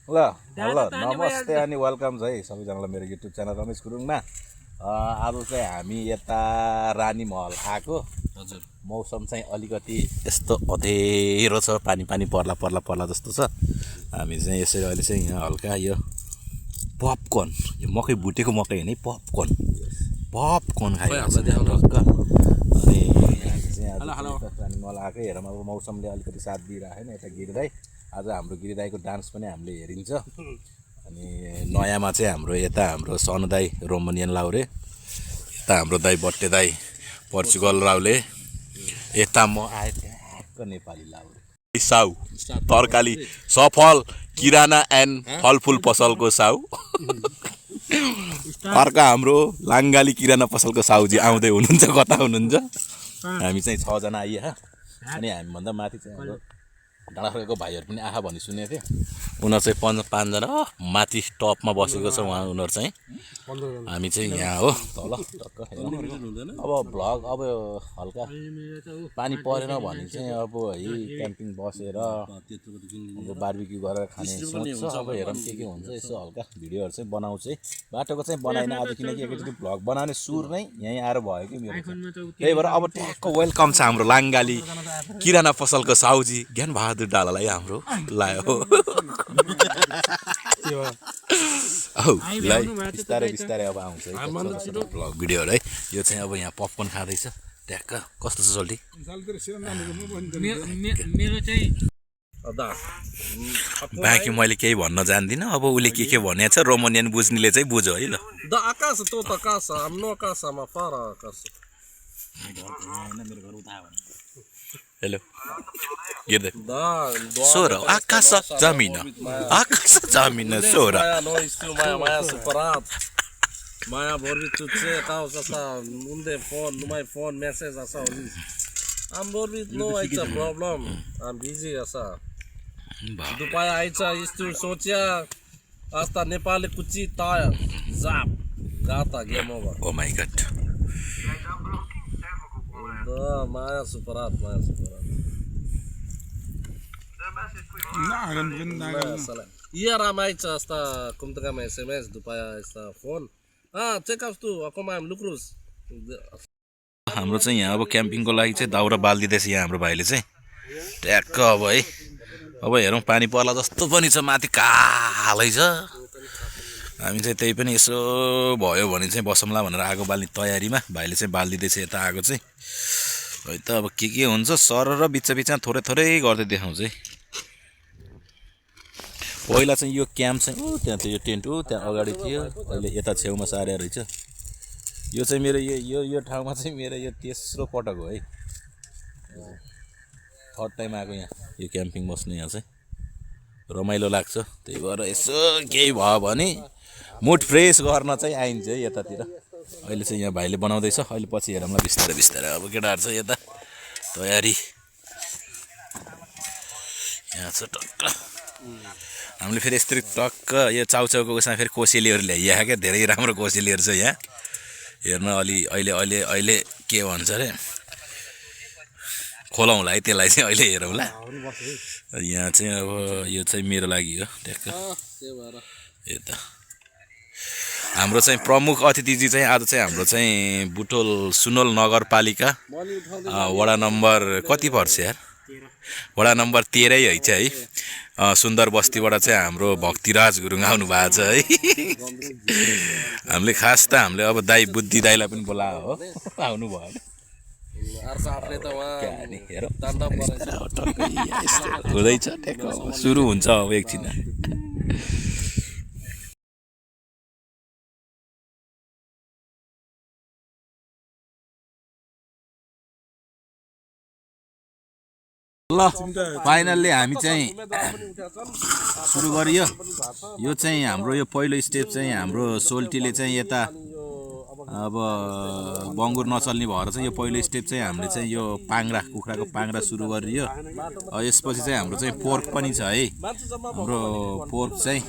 ल हेलो नमस्ते अनि वेलकम है सबैजनालाई मेरो युट्युब च्यानल रमेश गुरुङमा। आज चाहिँ हामी यता रानी महल आएको। हजुर मौसम चाहिँ अलिकति यस्तो अँधेरो छ, पानी पानी पर्ला जस्तो छ। हामी चाहिँ यसरी अहिले चाहिँ यहाँ हल्का यो पपकर्न, यो मकै भुटेको मकै होइन है, पपकर्न खाइरहेको छ टक्क। अनि हामी चाहिँ आज रानी महल आएकै हेरौँ। अब मौसमले अलिकति साथ दिइरहेन यता गिरिदाई। आज हाम्रो गिरिदाईको डान्स पनि हामीले हेरिन्छ। अनि नयाँमा चाहिँ हाम्रो यता हाम्रो सनु दाई रोमनियन लाउरे, यता हाम्रो दाई बट्टे दाई पोर्चुगल राउले, यता म आए ट्याक्क नेपाली लाउरे साउ तरकारी सफल किराना एन्ड फलफुल पसलको साउ। अर्का हाम्रो लाङ्गाली किराना पसलको साउजी आउँदै हुनुहुन्छ। कता हुनुहुन्छ? हामी चाहिँ 6 जना आइए। अनि हामीभन्दा माथि चाहिँ हाम्रो डाँडाखोलाको भाइहरू पनि आहा भन्ने सुनेको थिएँ। उनीहरू चाहिँ 5 जना माथि टपमा बसेको छ उहाँ। उनीहरू चाहिँ हामी चाहिँ यहाँ हो तल टक्क। अब भ्लग अब हल्का पानी परेन भने चाहिँ अब है क्याम्पिङ बसेर अब बार्बिक्यू गरेर खाने सोच छ। अब हेरौँ के हुन्छ। यसो हल्का भिडियोहरू चाहिँ बनाउँछु है। बाटोको चाहिँ बनाइन आज, किनकि एकैचोटि भ्लग बनाउने सुर नै यहीँ आएर भयो कि मेरो। त्यही भएर अब ट्याक्क वेलकम छ हाम्रो लाङ्गाली किराना पसलको साउजी ज्ञान बहादुर डालालाई हाम्रो लायो। बिस्तारै बिस्तारै अब आउँछ भ्लग भिडियोहरू है। यो चाहिँ अब यहाँ पपकर्न खाँदैछ ट्याक्क। कस्तो छ सोल्टी? बाँकी मैले केही भन्न जान्दिनँ। अब उसले के भनेको छ रोमनियन बुझ्नेले चाहिँ बुझ्यो है। ल हेलो सोह्र आकाश जमिन सोह्र Maya vorbi tutse causa asta unde numai phone message asta auzi. Am vorbit, no aici problem. Am busy asta. După aia aici este soția asta Nepal cuții taia. Zap. Gata, game over. Oh my god. Da, Maya supărat. Iar am aici asta, cum te cheamă, SMS, după aia asta phone. Check out tu, acum am lucruri. हाम्रो चाहिँ यहाँ अब क्याम्पिङको लागि चाहिँ दाउरा बालिदिँदैछ यहाँ हाम्रो भाइले चाहिँ ट्याक्क। अब है अब हेरौँ पानी पर्ला जस्तो पनि छ, माथि कालै छ। हामी चाहिँ त्यही पनि यसो भयो भने चाहिँ बसौँला भनेर आगो बाल्ने तयारीमा। भाइले चाहिँ बालिदिँदैछ यता आगो चाहिँ है त। अब के हुन्छ सर र बिचमा थोरै गर्दै देखाउँछ है। पहिला चाहिँ यो क्याम्प चाहिँ त्यहाँ थियो, यो टेन्ट हो त्यहाँ अगाडि थियो, अहिले यता छेउमा सारे रहेछ। यो चाहिँ मेरो यो ठाउँमा चाहिँ मेरो यो तेस्रो पटक हो है। थर्ड टाइम आएको यहाँ यो क्याम्पिङ बस्नु। यहाँ चाहिँ रमाइलो लाग्छ। त्यही भएर यसो केही भयो भने मुड फ्रेस गर्न चाहिँ आइन्छ है यतातिर। अहिले चाहिँ यहाँ भाइले बनाउँदैछ। अहिले पछि हेरौँला बिस्तारै अब केटाहरू चाहिँ यता तयारी यहाँ छ टक्क। हामीले फेरि यस्तै टक्क यो चाउचाउको उसमा फेरि कोसेलीहरू ल्याइया क्या, धेरै राम्रो कोसेलीहरू छ यहाँ हेर्न। अहिले के भन्छ अरे खोलाउँला है त्यसलाई चाहिँ अहिले हेरौँला। यहाँ चाहिँ अब यो चाहिँ मेरो लागि हो ट्याक्क। यता हाम्रो चाहिँ प्रमुख अतिथिजी चाहिँ आज चाहिँ हाम्रो चाहिँ बुटोल सुनोल नगरपालिका वडा नम्बर कति पर्छ यार, वडा नम्बर 13 है चाहिँ सुन्दर बस्तीबाट चाहिँ हाम्रो भक्तिराज गुरुङ आउनु भएको छ है। हामीले खास त हामीले अब दाई बुद्धि दाईलाई पनि बोलायो हो, आउनु भयो। हुँदैछ ट्याक्क सुरु हुन्छ अब एकछिन। ल फाइनल्ली हामी चाहिँ सुरु गरियो। यो चाहिँ हाम्रो यो पहिलो स्टेप चाहिँ हाम्रो सोल्टीले चाहिँ यता अब बङ्गुर नचल्ने भएर चाहिँ यो पहिलो स्टेप चाहिँ हामीले चाहिँ यो पाङ्ग्रा कुखुराको पाङ्ग्रा सुरु गरियो। यसपछि चाहिँ हाम्रो चाहिँ पोर्क पनि छ है। हाम्रो पोर्क चाहिँ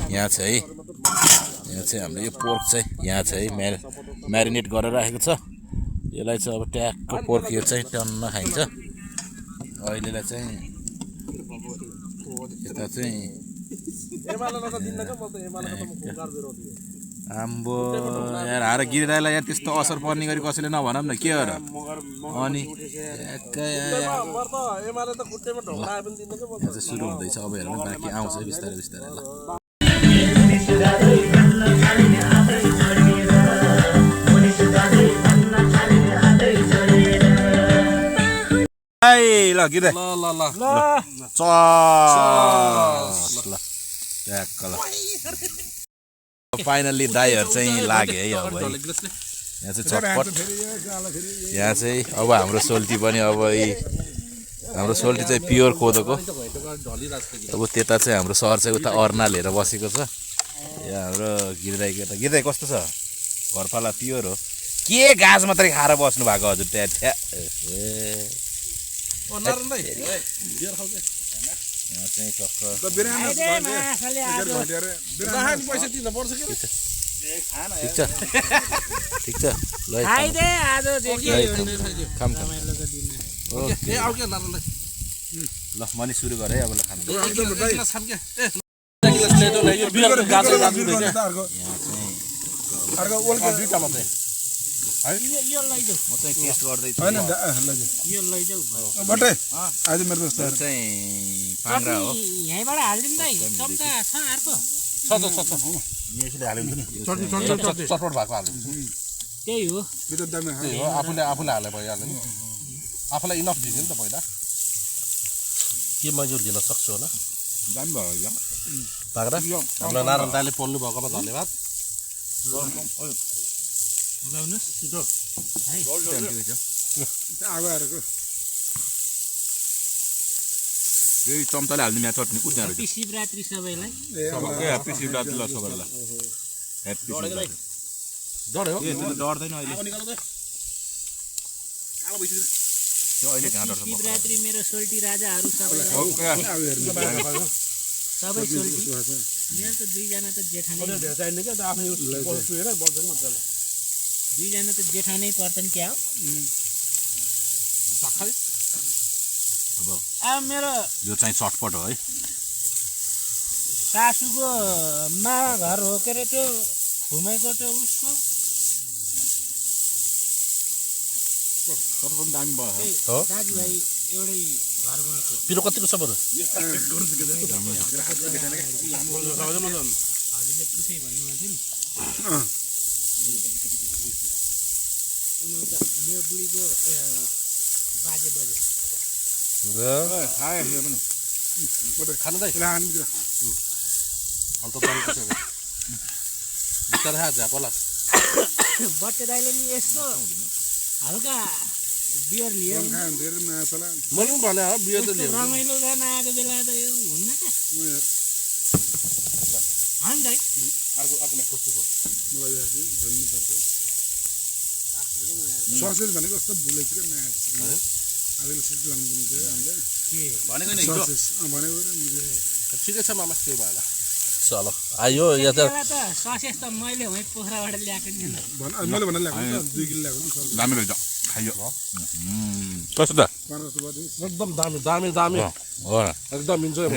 यहाँ छ है। यहाँ चाहिँ हाम्रो यो पोर्क चाहिँ यहाँ छ है, म्यारिनेट गरेर राखेको छ। यसलाई चाहिँ अब ट्याक्क पोर्क यो चाहिँ टन्न खाइन्छ। अहिलेलाई चाहिँ यता चाहिँ एमाले त दिन्न के म त एमाले त म खुकार विरोधी हो आम्बो यार हार गिरिराईलाई यार त्यस्तो असर पर्ने गरी कसैले नभनौँ न के हो र अनि म त एमाले त खुट्टेमा ढोकाए पनि दिन्न के म यहाँ चाहिँ सुरु हुँदैछ अब हेरौँ बाँकी आउँछ बिस्तारै बिस्तारै ल ल गिरे ल ल ल ल ट्याक्क ल फाइनल्ली दाइहरू चाहिँ लाग्यो है अब है यहाँ चाहिँ चटपट यहाँ चाहिँ अब हाम्रो सोल्टी पनि अब हाम्रो सोल्टी चाहिँ प्योर कोदोको अब त्यता चाहिँ हाम्रो सहर चाहिँ उता अर्ना लिएर बसेको छ यहाँ हाम्रो गिरिराईको त गिरिराई कस्तो छ घरपाला प्योर हो के घाँस मात्रै खाएर बस्नु भएको हजुर त्यहाँ ठ्या यहाँ चाहिँ टक्क ठिक छ ल ल म नि सुरु गरेँ है अब ल खानु म चाहिँ टेस्ट गर्दैछु चाहिँ पाङ्रा हो यहीँबाट हालिदिनु दाइ चम्चा छ अर्को यसले हाल्यो नि चटपट भएको हाल्नु त्यही हो आफूले हाले भइहाल्यो नि आफूलाई इनफ दिन्छु नि त पहिला के मजुर दिन सक्छु होला दामी भयो पाक्रा हाम्रो नारायण दाइले पोल्नु भएकोमा धन्यवाद यही चम्चाले हालिदिनु यहाँ चटनी उठ्ने रहेछ शिवरात्रि सबैलाई ह्याप्पी शिवरात्रि ल सबैलाई ह्याप्पी शिवरात्रि डढ्यो डढ्दैन अहिले त्यो अहिले कहाँ डढ्छ शिवरात्रि मेरो सोल्टी राजाहरू सबैलाई सबै सोल्टी मेरो त दुईजना त जेठानै दुईजना त जेठानै पर्छन् क्या हो अब मेरो यो चाहिँ चटपट हो है सासूको मामा घर हो के अरे त्यो घुमेको त्यो उसको दामी भयो दाजुभाइ एउटै घर गएको पिरो कतिको छ बरु हजुरले पुछै भन्नुभएको थियो नि उनीहरू त मेरो बुढीको बाजे बजे खानु दाइ अन्त बिस्तारै झाप होला बट्टे दाइले नि यस्तो हल्का बियर लियो मैले पनि भने हो बियर त लियो रमाइलो गर्न आएको बेला त यो हुन्न त होइन दाइ ससेज भनेको कस्तो भुलेको क्या म्याच आजकल ससेज लानु भनेको नि ठिकै छ मामा केही भएन चलो आयो यो त ससेस त मैले वहीँ पोखराबाट ल्याएको नि मैले भनेर ल्याएको 2 किलो ल्याएको दामी रहेछ खाइयो कस्तो त एकदम दामी दामी दामी हो एकदम इन्जोय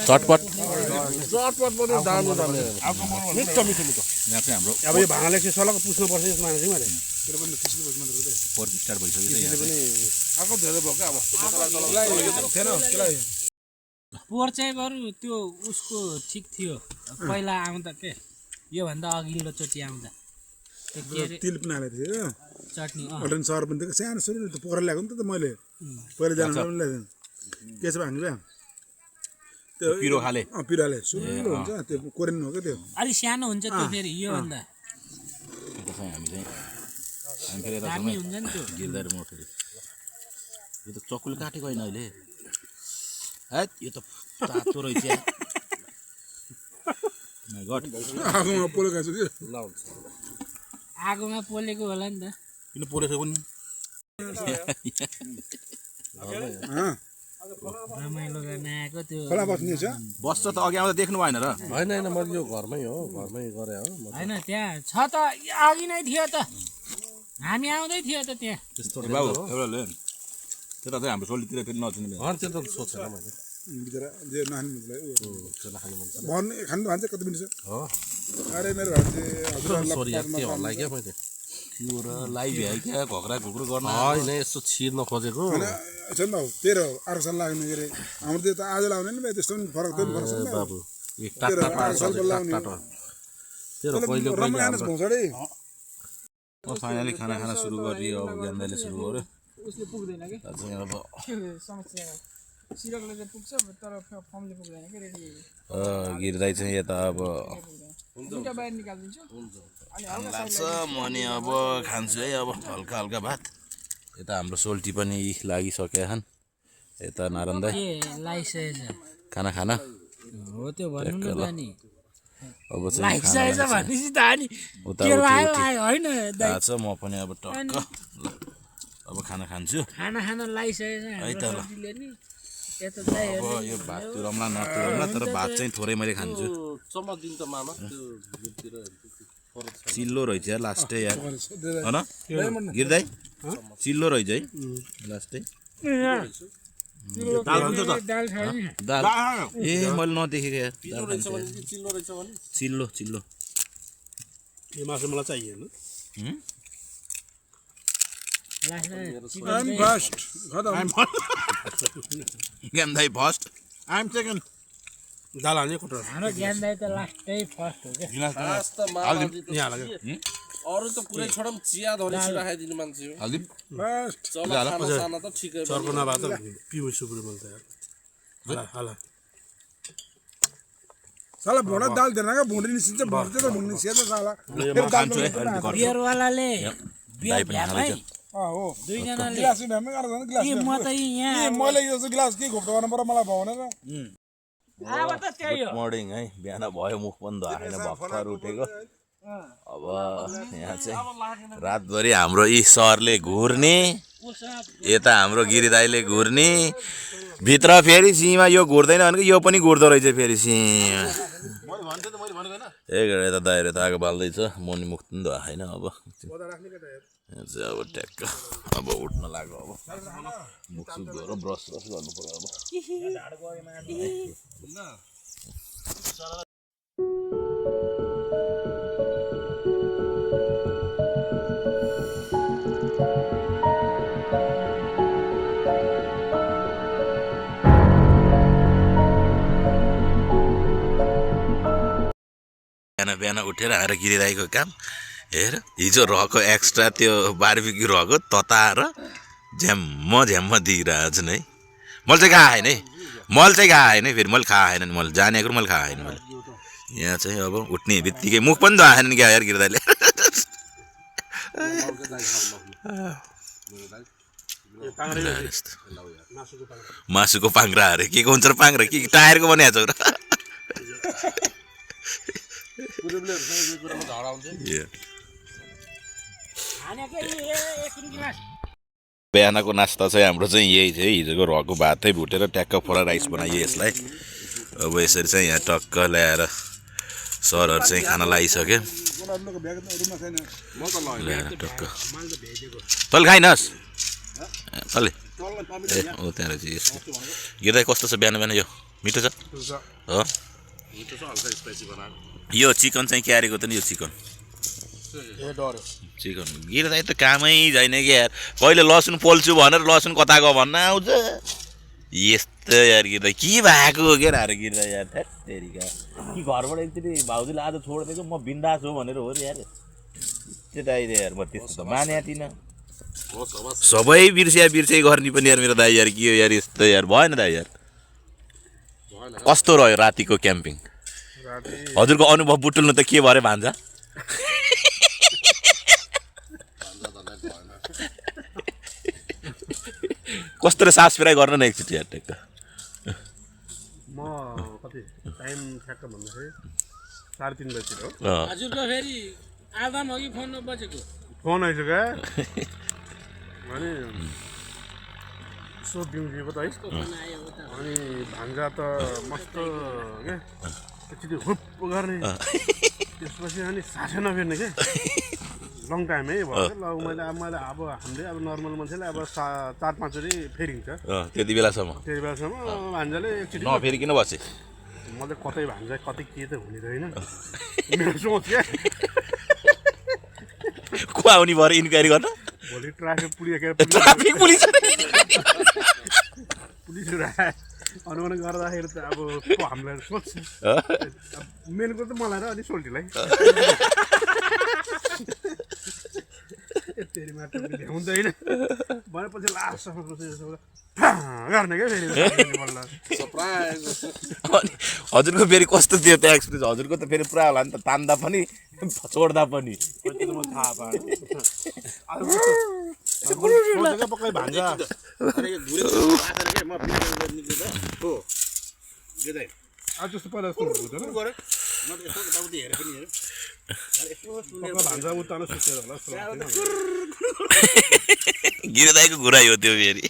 चटपट पनि दामी दामी मिठो मिठो मिठो यहाँ चाहिँ हाम्रो अब यो भाँगाले चाहिँ सलक पुस्नुपर्छ यसमा चाहिँ मैले तर पनि त्यसले बस्नु मात्र गर्दै 4 स्टार भइसक्यो पनि आएको धेरै भयो क्या अब पोहोर चाहिँ बरु त्यो उसको ठिक थियो पहिला आउँदा के योभन्दा अघिल्लो चोटि आउँदा त्यो के अरे तिल पनि हालेको थियो चटनी अटन सर पनि थियो सानो सुरु त पोखरा ल्याएको नि त मैले पहिला जानु पनि ल्याएको के छ भाङ्रा त्यो पिरो खाले पिरो हाले सुरु हुन्छ त्यो कोरियन हो क्या त्यो अलिक सानो हुन्छ त्यो फेरि योभन्दा हामी फेरि यता दामी हुन्छ नि त्यो गिर्दै म फेरि यो त चक्कुले काटेको होइन अहिले है यो त तातो रहेछ माय गॉड आगोमा पोलेको छु कि ल हुन्छ आगोमा पोलेको होला नि त किन पोलेको पनि रमाइलो गर्न आएको त्यो खोला बस्ने छ बस्छ त अघि आउँदा देख्नु भएन र होइन होइन मैले यो घरमै हो घरमै गरेँ हो होइन त्यहाँ छ त अघि नै थियो त हामी आउँदै थियो त त्यहाँ त्यस्तो बाबु एउटा ले त्यता चाहिँ हाम्रो सोल्टीतिर फेरि नचिन्ने त्यो त सोचेन मैले बिचरा जे नखाने मिल्छ चना खानु मन छ भन्ने खानु भन्छ कति मिल्छ हो अरे मेरो भान्जे हजुरहरुलाई सरी यार के होला क्या मैले त्यो र लाइभ भ्याइ क्या घोक्रा घुक्रो गर्न होइन यस्तो छिर्न खोजेको हैन छ नि त 13 8 साल लाग्ने के अरे हाम्रो त्यो त आज लाउने नि त्यस्तो पनि फरक त फरक छ नि बाबु एक टाटा तेरो पहिले रम्मा खान भौसडे फाइनली खाना खाना सुरु गरियो अब ज्ञानदाले सुरु गर्यो उसले पुग्दैन के चाहिँ अब समस्या सिरकले चाहिँ पुग्छ तर फर्मले पुग्दैन के रेडी गिर्दै चाहिँ यता अब दुईटा बाहिर निकालिदिन्छु अनि हल्का लाग्छ म नि अब खान्छु है अब हल्का हल्का भात यता हाम्रो सोल्टी पनि लागिसकेका छन् यता नारायण दाइ के लाइसेन्स खाना खाना हो त्यो भन्नु न दानी अब चाहिँ लाइसेन्स भनेपछि त अनि उता के उठ्यो, लायो उठ्यो। होइन थाहा छ म पनि अब टक्क अब खाना खान्छु खाना लाइसेन्स है त ल। नि यता दाइ अब यो भात तुरम्ला नतुरम्ला तर भात चाहिँ थोरै मैले खान्छु चमक दिन त मामा त्यो भित्र चिल्लो रहेछ यार लास्टै यार होइन गिर्दै चिल्लो रहेछ है लास्टै दाल छ नि दाल ए मैले नदेखेको यार दाल खान्छ यार। चिल्लो रहेछ भने चिल्लो चिल्लो ये मासु मलाई चाहिएन I'm first खतम ज्ञान दाइ फर्स्ट I'm second दाल हाल्ने खोटर हाम्रो ज्ञान दाइ त लास्टै फर्स्ट हो क्या खास त मामाजी त यहाँ लाग्यो अरू त कुरै छोडम चिया धरी राखाइदिनु मान्छे हो हालिदिउँ फर्स्ट चला खाना साना त ठिकै भयो। चर्को नभए त पिउ सुपुरी मलाई त यार हाला साला भोडा दाल दिएन क्या भुँडी निस्किन्छ भर्छ त भुँडी निस्किन्छ साला म खान्छु है अलिक गर्छु बियरवालाले दाइ पनि खाँदैछ हो दुईजनाले गिलास ढ्यामै गरेर जानु गिलास ए म त यहाँ मैले यो चाहिँ गिलास के घोप्टो गर्नु पर्यो मलाई भनेर अब त त्यही हो गुड मर्निङ है बिहान भयो मुख पनि धोएन भर्खर उठेको अब यहाँ चाहिँ रातभरि हाम्रो यी सरले घुर्ने यता हाम्रो गिरिदाईले घुर्ने भित्र फेरि सिमा यो घुर्दैन भनेको यो पनि घुर्दो रहेछ फेरि सिमा एक यता दाइहरू त आगो बाल्दैछ मुनि मुख पनि धोएन अब यहाँ चाहिँ अब ट्याक्क अब उठ्न लाग्यो अब मुख सुख धोएर ब्रस गर्नु पर्यो अब बिहान बिहान उठेर आएर गिरिदाईको काम हेर हिजो रहेको एक्स्ट्रा त्यो बार्बिक्यू रहेको तताएर झ्याम्म दिइरहेको छु है मैले चाहिँ खाएन है मैले चाहिँ खाएन फेरि मैले खाएन नि मैले जानेको मैले खाएन मैले यहाँ चाहिँ अब उठ्ने बित्तिकै मुख पनि धोएन क्या यार गिरिदाईले मासुको पाङ्रा अरे के हुन्छ र पाङ्रा के टायरको बनाएको छ र बिहानको नास्ता चाहिँ हाम्रो चाहिँ यही थियो हिजोको रको भातै भुटेर ट्याक्क फ्रा राइस बनाइयो यसलाई अब यसरी चाहिँ यहाँ टक्क ल्याएर सरहरू चाहिँ खाना लगाइसक्यो ल्याएर टक्क तैँले खाइनस् तैँले ए ओ त्यहाँ रहेछ यस्तो गिर्दै कस्तो छ बिहान बिहान यो मिठो छ हो यो चिकन चाहिँ क्यारेको त नि यो चिकन चिकन गिर्दै त कामै छैन कि यार कहिले लसुन पोल्छु भनेर लसुन कता गयो भन्न आउँछ यस्तो यार गिर्दै के भएको हो क्या अरे गिर्दै यार थेरिका कि घरबाट एकचोटि भाउजूले आज छोडिदिएको म बिन्दास हो भनेर हो यार त्यो दाइ यार म त्यस्तो त माने थिइनँ सबै बिर्से गर्ने पनि यार मेरो दाइ यार के हो यार यस्तो यार भएन दाइ यार कस्तो रह्यो रातिको क्याम्पिङ हजुरको अनुभव बुटुल्नु त के भयो भान्जा कस्तो र सास फ्राई गर्न न एकचोटि यार ट्याक्क म कति टाइम ठ्याक्क भन्दाखेरि 3:30 बजीतिर हो हजुरको फेरि आधाम अघि फोन नबजेको फोन आइसक्यो अनि यसो बिउजिएको त है अनि भान्जा त मस्त क्या एकचोटि हुप गर्ने त्यसपछि अनि सासै नफेर्ने क्या लङ टाइमै भयो ल मैले अब हामीले अब नर्मल मान्छेले अब 4-5 चोटि फेरिन्छ त्यति बेलासम्म त्यति बेलासम्म भान्जाले एकचोटि नफेरिकन बसेँ मैले कतै भान्जा कतै के त हुने रहेन मेरो सोच क्या को आउने भएर इन्क्वायरी गर्न भोलि ट्राफिक पुलिस ट्राफिक पुलिस पुलिसहरू आए अनुमान गर्दाखेरि त अब को हामीलाई सोध्छ मेन कुरो त मलाई र अनि सोल्टीलाई तेरि मात्र भ्याउँदैन भनेपछि लास्टसम्म गर्ने क्या फेरि अनि हजुरको फेरि कस्तो थियो त्यो एक्सपिरियन्स हजुरको त फेरि पुरा होला नि त तान्दा पनि छोड्दा पनि थाहा पाएँ पक्कै भान्जा आज जस्तो पहिला जस्तो हुँदैन भान्जा उताल्नु सुतेर होला गिरदाईको घुराइ हो त्यो फेरि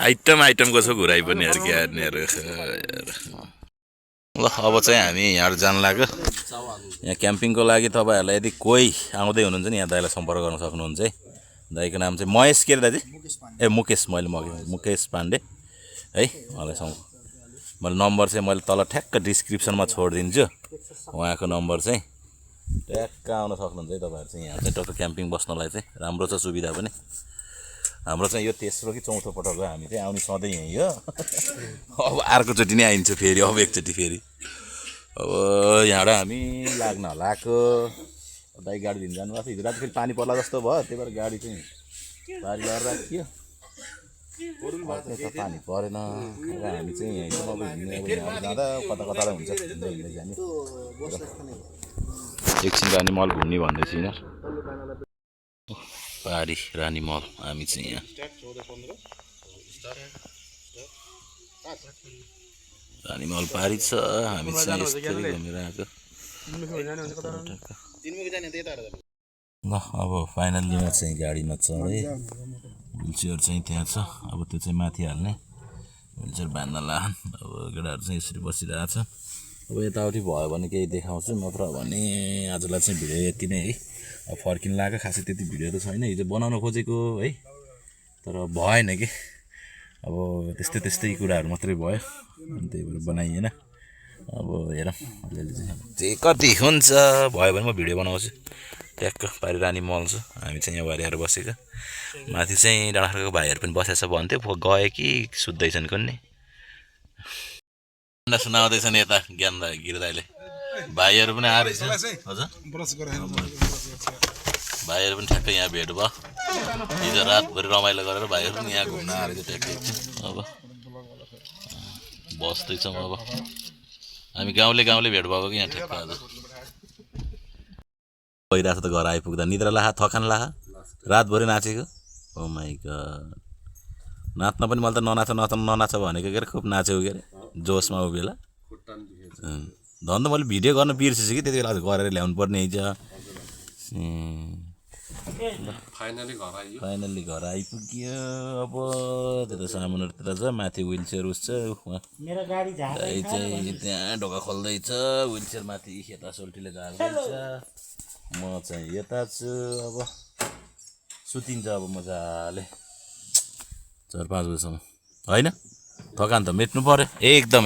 आइटमको छ घुराइ पनि यार के हेर्नेहरू ल अब चाहिँ हामी यहाँ जान लाग्यो यहाँ क्याम्पिङको लागि तपाईँहरूलाई यदि कोही आउँदै हुनुहुन्छ नि यहाँ दाइलाई सम्पर्क गर्न सक्नुहुन्छ है दाइको नाम चाहिँ महेश के अरे दाजु मुकेश मैले मुकेश पाण्डे है मैले नम्बर चाहिँ मैले तल ठ्याक्क डिस्क्रिप्सनमा छोडिदिन्छु उहाँको नम्बर चाहिँ ट्याक्क आउन सक्नुहुन्छ है तपाईँहरू चाहिँ यहाँ चाहिँ टक्क क्याम्पिङ बस्नलाई चाहिँ राम्रो छ सुविधा पनि हाम्रो चाहिँ यो तेस्रो कि चौथो पटक हो हामी चाहिँ आउने सधैँ यहीँ हो अब अर्कोचोटि नै आइन्छ फेरि अब एकचोटि फेरि अब यहाँबाट हामी लाग्न हलाएको दाइ गाडी लिनु जानुभएको थियो हिजो राति फेरि पानी पर्ला जस्तो भयो त्यही भएर गाडी चाहिँ बारी लगाएर राखियो पानी परेन अब हामी चाहिँ यहीँसम्म अब हिँड्ने अब यहाँ जाँदा कता कता हुन्छ हिँड्दै जाने एकछिन रानी मल घुम्ने भन्दैछु यिनीहरू पहाडी रानी मल हामी चाहिँ यहाँ रानी मल पहाडी छ हामी चाहिँ यस्तरी घुमेर आएको ल अब फाइनल्लीमा चाहिँ गाडीमा चढेँ विलचेयर चाहिँ त्यहाँ छ अब त्यो चाहिँ माथि हाल्ने विलचेयर बाँध्न लान अब केटाहरू चाहिँ यसरी बसिरहेको छ अब यताउति भयो भने केही देखाउँछु नत्र भने आजलाई चाहिँ भिडियो यति नै है अब फर्किन लाग्यो खासै त्यति भिडियो त छैन हिजो बनाउन खोजेको है तर भएन कि अब त्यस्तै कुराहरू मात्रै भयो अनि त्यही भएर बनाइएन अब हेरौँ अलिअलि चाहिँ कति हुन्छ भयो भने म भिडियो बनाउँछु ट्याक्क पारि रानी मल छ हामी चाहिँ यहाँ वारिएर बसेको माथि चाहिँ डाँडाखोरको भाइहरू पनि बसेछ भन्थ्यो गए कि सुत्दैछन् कुन्ने सुनाउँदैछन् यता ज्ञान दाइ गिरदाइले भाइहरू पनि आएर हजुर भाइहरू पनि ठ्याक्कै यहाँ भेट भयो हिजो रातभरि रमाइलो गरेर भाइहरू पनि यहाँ घुम्न आएर ट्याक्कै अब बस्दैछौँ अब हामी गाउँले भेट भएको कि यहाँ ठ्याक्क आज गइरहेको छ त घर आइपुग्दा निद्रा लाहा थकान लाहा रातभरि नाचेको ओ माइ गड नाच्न पनि मैले त ननाच भनेको के अरे खुब नाचेको के अरे जोसमा ऊ बेला धन त मैले भिडियो गर्न बिर्सेछु कि त्यति बेला गरेर ल्याउनु पर्ने छ फाइनल्ली घर आइपुग्यो अब त्यो त सामानहरूतिर छ माथि विलचेयर उस छ चाहिँ त्यहाँ ढोका खोल्दैछ विलचेयर माथि यता सोल्टीले झार्दैछ म चाहिँ यता छु अब सुतिन्छ अब मजाले 4-5 बजीसम्म होइन थकान त मेट्नु पर्यो एकदम